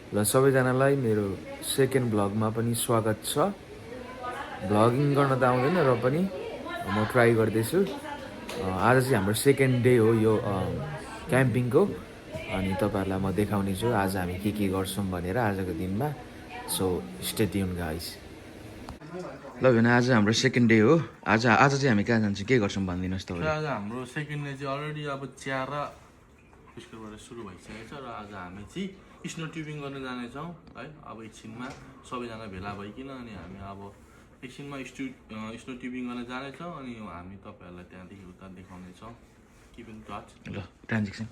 ल सबैजनालाई मेरो सेकेन्ड भ्लगमा पनि स्वागत छ। भ्लगिङ गर्न त आउँदैन र पनि म ट्राई गर्दैछु। आज चाहिँ हाम्रो सेकेन्ड डे हो यो क्याम्पिङको, अनि तपाईँहरूलाई म देखाउने छु आज हामी के गर्छौँ भनेर आजको दिनमा। So stay tune guys. ल भने आज हाम्रो सेकेन्ड डे हो। आज चाहिँ हामी कहाँ जान्छौँ, के गर्छौँ भनिदिनुहोस् तपाईँ। आज हाम्रो सेकेन्ड डे चाहिँ अलरेडी अब चिया र बिस्कुटबाट सुरु भइसकेको छ र आज हामी चाहिँ स्नो ट्युबिङ गर्न जानेछौँ है। अब एकछिनमा सबैजना भेला भइकन अनि हामी अब एकछिनमा स्नो ट्युबिङ गर्न जानेछौँ अनि हामी तपाईँहरूलाई त्यहाँदेखि उता देखाउनेछौँ। Keep in touch. ल ट्रान्जेक्सन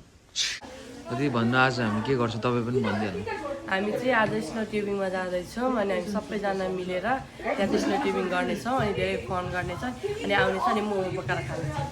कति भन्नु, आज हामी के गर्छौँ तपाईँ पनि भनिदिइहाल्नु। हामी चाहिँ आज स्नो ट्युबिङमा जाँदैछौँ अनि हामी सबैजना मिलेर त्यहाँ चाहिँ स्नो ट्युबिङ गर्नेछौँ अनि धेरै फन गर्नेछ अनि आउनेछ अनि मोमो पकाएर खानेछौँ।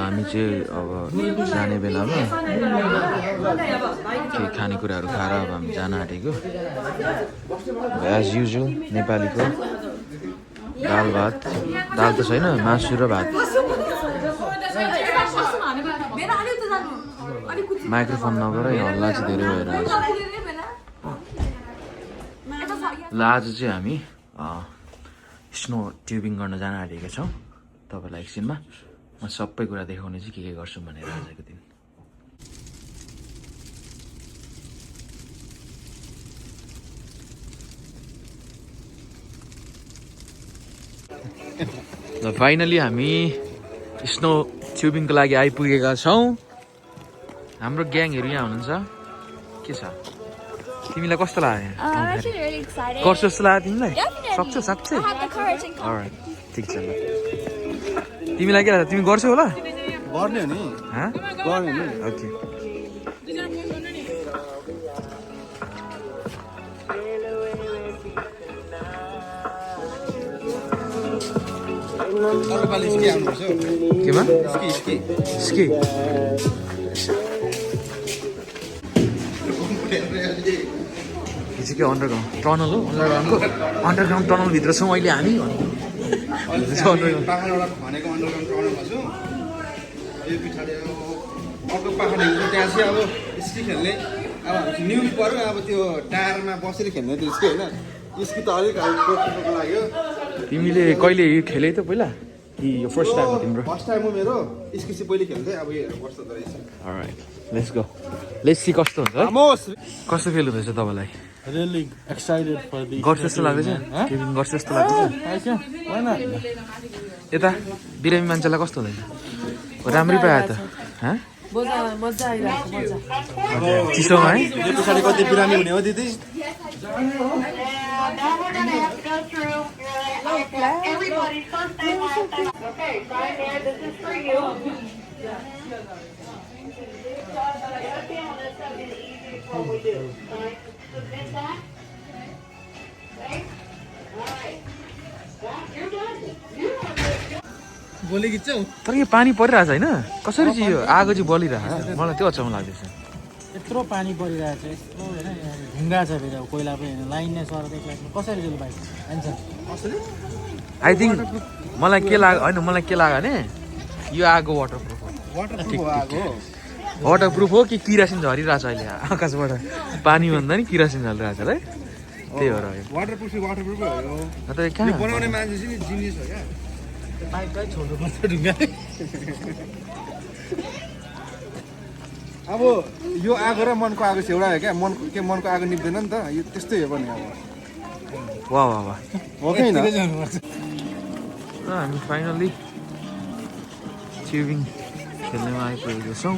हामी चाहिँ अब जाने बेलामा केही खानेकुराहरू खाएर अब हामी जान आँटेको। एज युजुअल नेपालीको दाल भात, दाल त छैन, मासु र भात। माइक्रोफोन नगर हल्ला चाहिँ धेरै भइरहेको छ। ल आज चाहिँ हामी स्नो ट्युबिङ गर्न जान आँटेका छौँ। तपाईँलाई एकछिनमा म सबै कुरा देखाउने चाहिँ के गर्छु भनेर आजको दिन। ल फाइनली हामी स्नो ट्युबिङको लागि आइपुगेका छौँ। हाम्रो ग्याङहरू यहाँ हुनुहुन्छ। के छ तिमीलाई कस्तो लाग्यो? गर्छु जस्तो लाग्यो तिमीलाई? सक्छौ साँच्चै? ठिक छ ल। तिमीलाई के लाग्छ, तिमी गर्छौ होला? गर्ने हो नि, गर्ने नि। ओके केमा स्की के अन्डरग्राउन्ड टनल हो। अन्डरग्राउन्ड टनलभित्र छौँ अहिले हामी। भनेको अन्डरग्राउन्ड टनलमा छु। यो पछाडि अर्को पाखाड त्यहाँ चाहिँ अब स्की खेल्ने अब न्युज पऱ्यो। अब त्यो टायरमा बसेर खेल्ने त्यो स्की होइन, स्की त अलिक टोक्नुको लाग्यो। तिमीले कहिले खेले त पहिला कि यो फर्स्ट टाइम हो तिम्रो? फर्स्ट टाइम हो मेरो। स्की चाहिँ पहिले खेल्दै, अब यो कस्तो रहेछ। All right let's go, let's see कस्तो हुन्छ। कस्तो फिल हुँदैछ तपाईँलाई? Really excited for the गर्छु जस्तो लाग्दैछ? ट्युबिङ गर्छु जस्तो लाग्दैछ? यता बिरामी मान्छेलाई कस्तो हुँदैछ? राम्रै पायो त? मजा आइरहेको मजा। चिसोमा है? यो पछाडि कति बिरामी हुने हो दिदी? बोले कि चाहिँ तर यो पानी परिरहेछ होइन? कसरी चाहिँ यो आगो चाहिँ बलिरह? मलाई त्यो अचम्म लाग्दैछ। यत्रो पानी परिरहेको छ, यस्तो होइन ढुङ्गा छ फेरि अब कोइला पनि होइन, लाइन नै सर कसरी चाहिँ बाइक एन्सर कसरी? आई थिङ्क मलाई के लाग्यो होइन, मलाई के लाग्यो भने यो आगो वाटरप्रुफ हो। वाटरप्रुफ हो कि किरासिन झरिरहेछ अहिले आकाशबाट? पानी भन्दा नि किरासिन झरिरहेछ है, त्यही भएर वाटरप्रुफ हो यो। कहाँ बनाउने मान्छे चाहिँ जिनिस हो क्या। बाइकलाई छोड्नुपर्छ ढुङ्गा। अब यो आगो र मनको आगो चाहिँ एउटा हो क्या। मनको आगो निप्दैन नि त, यो त्यस्तै हो पनि। अब वाह वाह वाह हो कि होइन? र हामी फाइनली ट्युबिङ खेल्नेमा आइपुगेको छौँ।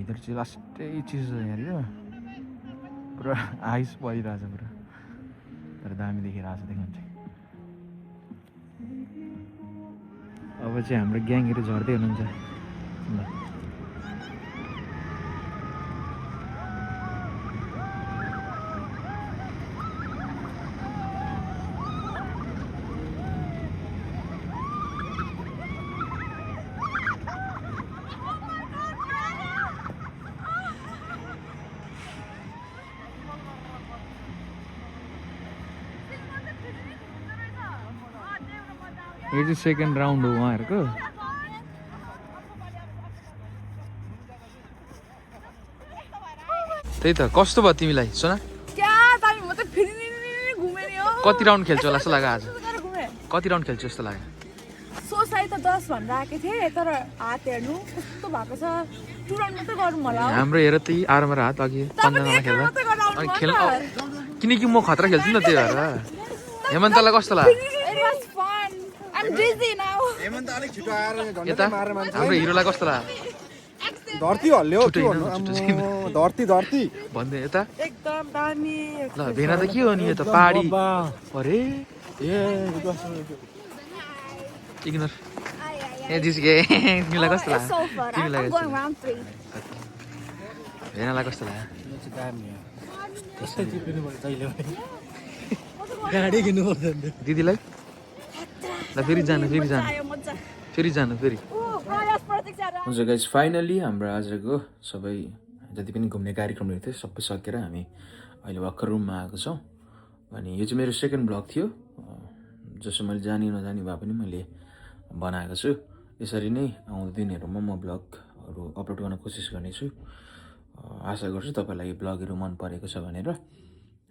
वेदर चाहिँ लास्टै चिसो छ यहाँनिर, पुरा आइस परिरहेछ पुरा, तर दामी देखिरहेको छ देख्नु चाहिँ। अब अब चाहिँ हाम्रो ग्याङहरू झर्दै हुनुहुन्छ ल यो चाहिँ सेकेन्ड राउन्ड हो उहाँहरूको त्यही त कस्तो भयो तिमीलाई सोना कति राउन्ड खेल्छु होला जस्तो लाग्यो आज कति राउन्ड खेल्छु जस्तो लाग्यो सोचाइ त 10 भनेर आएको थिएँ तर हात हेर्नु कस्तो भएको छ 2 राउन्ड मात्रै गरौँ होला हाम्रो हेर त्यही आरमा र हात अघि 5 जना खेल्दा अनि खेल किनकि म खतरा खेल्छु नि त त्यही भएर हेमन्तलाई कस्तो लाग्यो I'm dizzy now. हेमन्त अलिक छिटो आएर झन्डै यता मारेर मान्छ हाम्रो हिरोलाई कस्तो लाग्यो धरती हल्ल्यो के भन्नु धरती भन्दै यता एकदम दामी ल भेना त के हो नि यो त पहाडी अरे इग्नोर ए जिस्के तिमीलाई कस्तो लाग्यो So fun. तिमीलाई I'm going round 3. भेनालाई कस्तो लाग्यो यो चाहिँ दामी हो त्यस्तै चिप्लिनु पर्छ जहिले पनि गाडी किन्नुपर्छ नि दिदीलाई ल फेरि जानु फेरि हुन्छ गाइस फाइनली हाम्रो आजको सबै जति पनि घुम्ने कार्यक्रमहरू थियो सबै सकेर हामी अहिले भर्खर रुममा आएको छौँ अनि यो चाहिँ मेरो सेकेन्ड ब्लग थियो जसो मैले जानी नजानी भए पनि मैले बनाएको छु यसरी नै आउँदो दिनहरूमा म ब्लगहरू अपलोड गर्न कोसिस गर्नेछु आशा गर्छु तपाईँलाई यो ब्लगहरू मन परेको छ भनेर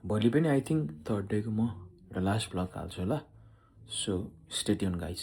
भोलि पनि आई थिङ्क थर्ड डेको म एउटा लास्ट ब्लग हाल्छु होला सो स्टे ट्युन गाइस